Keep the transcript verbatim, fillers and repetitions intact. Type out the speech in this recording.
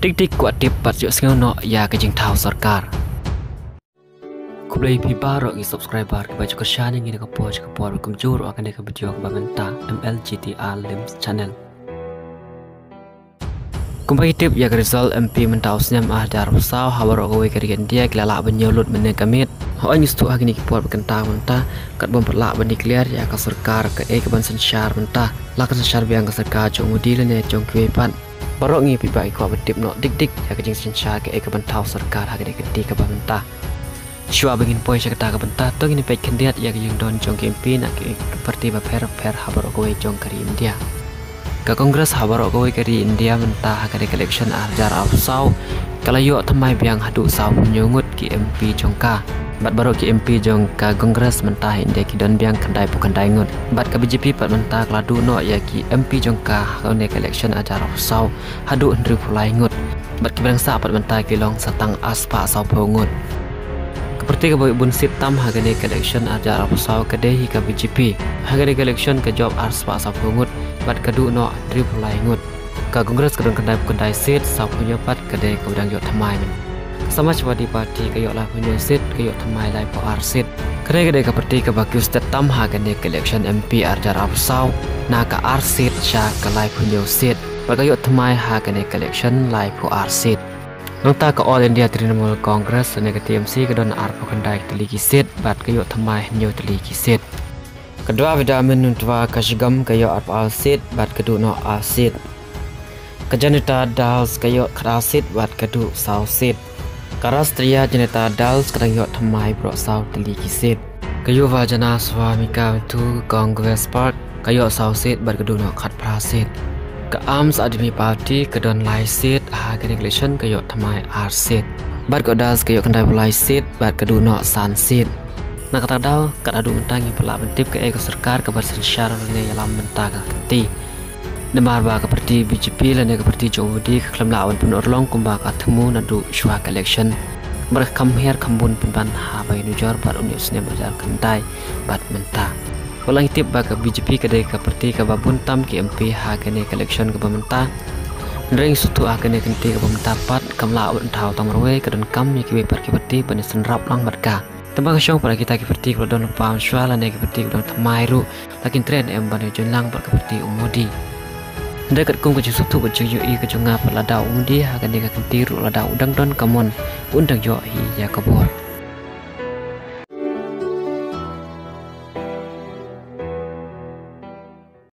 Dik dik kwah tip bad ïohsngew noh ïa ka jingthaw sorkar. Khublei phi baroh ki subscriber kiba ju kyrshan ïa ngi na ka por sha ka por, kumjuh ruh ha kane ka video kaba mynta M L G T R Limbs Channel. Kumba ngi tip ïa ka result M P mynta u snem ar hajar arphew saw ha baroh kawei ka ri India ki la lah ban ñiew lut mynne ka miet. Hooid ngi sngewthuh ha kine ki por ba kynta mynta katba ym pat lah ban declare ïa ka sorkar kaei kaban synshar mynta, la kan synshar biang ka sorkar jong u Modi lane jong kiwei pat. Baroh ngi phi ba ngi kwah ban tip noh dik dik ïa ka jingsynshar kaei kaban thaw sorkar ha kane ka kynti kaba mynta. Shuwa ba ngin poi sha kata ka bynta, to ngin peit khyndiat ïa ka jingdon jong ki M P na ki parti bapher bapher ha baroh kawei jong ka ri India. Ka Congress ha baroh kawei ka ri India mynta ha kane ka election ar hajar arphew saw ka la ïoh thymmai biang haduh sawphew hynñiew ngut ki M P jong ka. Bad baroh ki M P jong ka Congress mynta ha India ki don biang khyndaiphew khyndai ngut. Bad ka B J P pat mynta ka la duh noh ïa ki M P jong ka ha kane ka election ar hajar arphew saw haduh hynriewphew lai ngut. Bad kiba dang sah pat mynta ki long sa tang arspah sawphew ngut. Ka parti kaba ïoh bun seat tam ha kane ka election ar hajar arphew saw ka dei hi ka B J P. Ha kane ka election ka jop arspah sawphew ngut bad ka duh noh hynriewphew lai ngut. Ka Congress ka don khyndaiphew khyndai seat, sawphew hynñiew pat ka dei kaba dang ïoh thymmai mynta. Ka Samajwadi Party ka ïoh laiphew hynñiew seat, ka ïoh thymmai laiphew ar seat. Kane ka dei ka parti kaba kiew stet tam ha kane ka election M P ar hajar arphew saw, na ka ar seat sha ka laiphew hynñiew seat. Bad ka ïoh thymmai ha kane ka election laiphew ar seat. Nangta ka All India Trinamool Congress lane ka T M C ka don arphew khyndai tylli ki seat bad ka ïoh thymmai hynñiew tylli ki seat. Ka Dravida Munnetra Kazhagam ka ïoh arphew ar seat bad ka duh noh ar seat. Ka Janata Dal ka ïoh khatar seat bad ka duh saw seat. Ka Rashtriya Janata Dal ka dang ïoh thymmai baroh saw tylli ki seat. Ka Yuva Jana Swarnam Kamathu Congress Party ka ïoh saw seat bad ka duh noh khatphra seat. Ka Aam Aadmi Party ka don lai seat ha kane ka election, ka ïoh thymmai ar seat. Bad ka Udais ka ïoh khyndaiphew lai seat bad ka duh noh san seat. Na kata ka daw, kat haduh mynta ngim pat lah ban tip kaei ka sorkar kaba synshar lane ïalam mynta ka kynti. Namar ba ka parti B J P lane ka parti jong u Modi ka khlem lah ban pynurlong kumba ka thmu naduh shuwa ka election. Bad ka kham hiar kham bun pynban haba ïanujor bad une u snem ar hajar khyndai bad mynta. Wat la ngi tip ba ka B J P ka dei ka parti kaba bun tam ki M P ha kane ka election kaba mynta. Hynrei ngi sngewthuh ha kane ka kynti kaba mynta pat kam lah ban thaw tang marwei, ka donkam ïa kiwei pat ki parti ban ïasynrap lang bad ka. Tangba ka shong pat kita ki parti kiba la don lypa mynshuwa lane ki parti kiba dang thymmai ruh la kin treh ne em ban ïajoin lang bad ka parti u Modi. Hynrei katkum ka jingsngewthuh bad jingïohi ka jong nga pat, lada u Modi ha kane ka kynti ruh lada u dang don ka mon, un dang ïoh hi ïa ka bor.